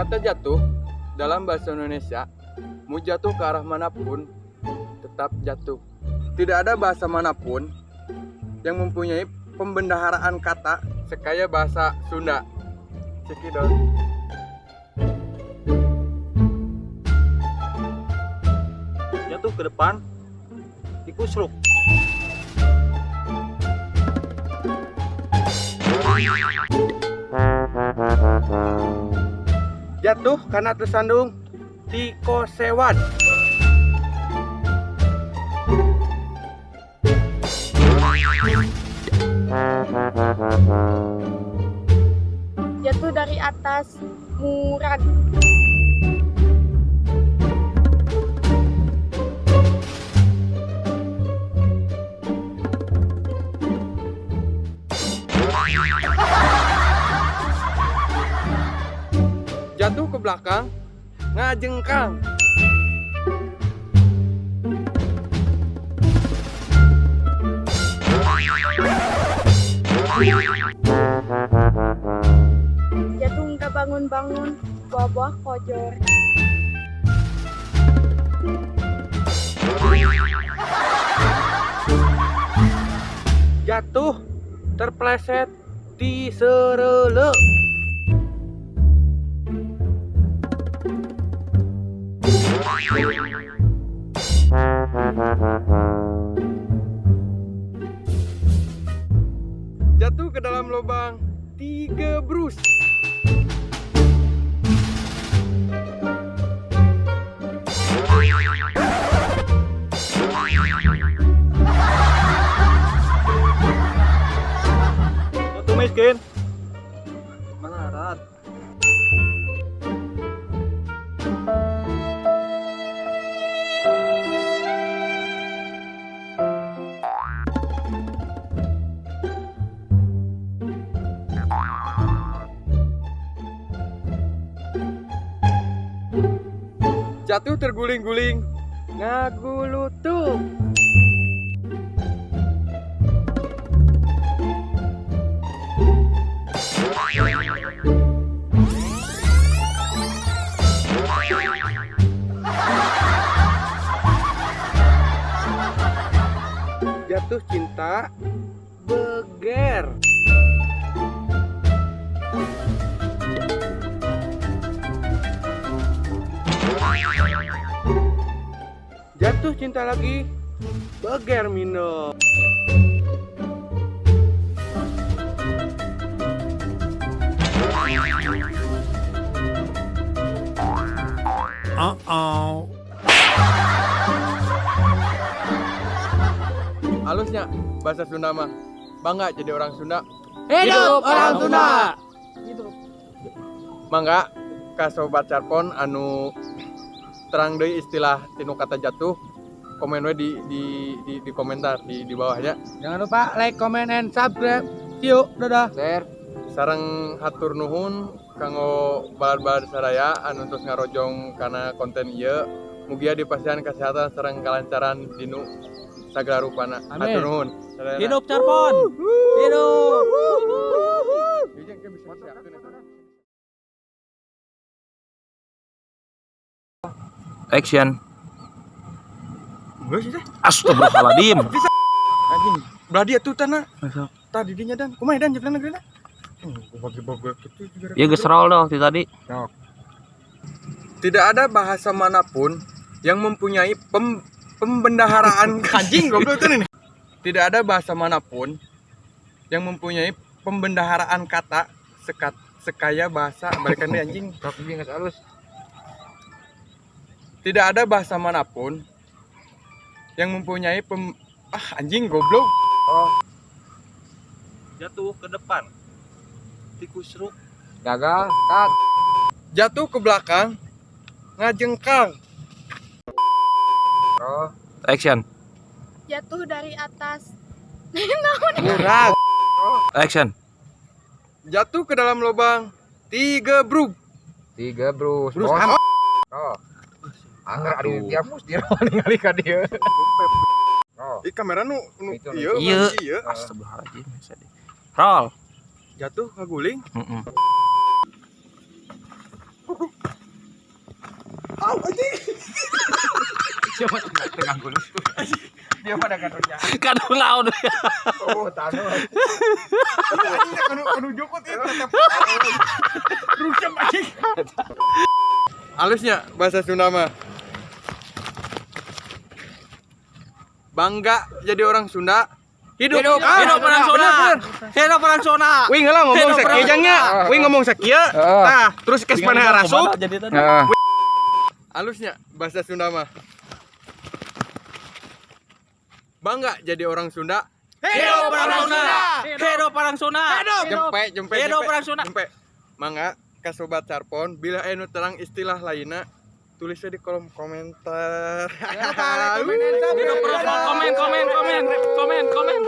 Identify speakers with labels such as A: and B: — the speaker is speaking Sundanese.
A: Kata jatuh dalam bahasa Indonesia, mau jatuh ke arah manapun, tetap jatuh. Tidak ada bahasa manapun yang mempunyai pembendaharaan kata sekaya bahasa Sunda. Cekidot.
B: Jatuh ke depan, tikusruk.
A: Jatuh karena tersandung tikosewad.
C: Jatuh dari atas, murag.
A: Jatuh ke belakang, ngajengkang.
C: Jatuh nggak bangun-bangun, buah-buah kojor.
A: Jatuh terpleset diserele. Jatuh ke dalam lubang tiga brus.
B: Jatuh miskin, melarat.
A: Jatuh terguling-guling, ngagulutuk. Jatuh cinta, beger. Jatuh cinta lagi, beger minum.
D: Uh-oh.
A: Halusnya bahasa Sunda mah. Bangga jadi orang Sunda.
E: Hidup orang Sunda.
C: Hidup.
A: Mangga ka sobat Carpon anu terang deui istilah tinu kata jatuh, komen we di komentar di bawahnya.
E: Jangan lupa like, comment, and subscribe. See you, dadah.
A: Share. Sareng hatur nuhun kanggo balad-balad sadaya anu tos ngarojong kana konten ieu. Mugia dipasihan kesehatan sareng kalancaran dinu sagala rupana.
E: Amin.
A: Hatur nuhun. Sadayana.
B: Hidup Carpon. Hidup.
A: Ieu jeung bisa disiapkeun eta.
F: Action.
A: Geus sih teh.
F: Astagfirullahaladzim.
A: Anjing, belah dia tuh tanah. Tadi dinya dan kumaha dan jeung negeri. Bagi-bagi gitu juga.
F: Ya geus roll dong ti tadi.
A: Tidak ada bahasa manapun yang mempunyai pembendaharaan anjing goblok tuh ini. Tidak ada bahasa manapun yang mempunyai pembendaharaan kata sekaya bahasa balikan deh anjing. Tidak ada bahasa manapun yang mempunyai anjing goblok.
B: Jatuh ke depan, tikusruk.
E: Gagal, cut.
A: Jatuh ke belakang, ngajengkang.
F: Action.
C: Jatuh dari atas.
A: Murag.
F: Action.
A: Jatuh ke dalam lubang tiga brug.
E: Tiga bro.
A: Brus.
E: Bos. Oh. Angger adi tiap mus dia ningali ka dieu. Oh.
A: Ih kamera nu nu
E: Itu,
A: ieu
F: Ieu.
A: ieu.
F: Astagfirullahaladzim. Roll.
A: Jatuh ngaguling.
F: Heeh.
A: Au, anjing.
E: Siapa tengah gulus tuh. Dia pada kadonya.
F: Kadu naon.
E: Oh, tanah.
A: Anjing kanu kanu jukut itu tetep. Rukem anjing. Halusnya bahasa Sunda mah. Bangga jadi orang Sunda. Hidup,
F: Hidup,
A: Ah,
F: hidup orang Sunda.
A: bener, bener.
F: Hidup orang Sunda.
A: Wing lah ngomong
F: Hidup
A: sakieu
F: orang
A: jangnya.
E: Sunda.
A: Wing ngomong sakieu.
E: Heeh.
A: Tah, terus kes mana rasup.
F: Jadi tadi.
E: Heeh.
A: Halusnya bahasa Sunda mah. Bangga jadi orang Sunda.
F: Hidup orang Sunda. Hidup orang Sunda.
A: Jempe, jempe,
F: Hidup
A: jempe.
F: orang Sunda.
A: Jempe. Mangga ka Sobat Carpon bila anu terang istilah lainnya tulisnya di kolom komentar.
F: Hidup orang Sunda. Komen, komen, komen, komen, komen.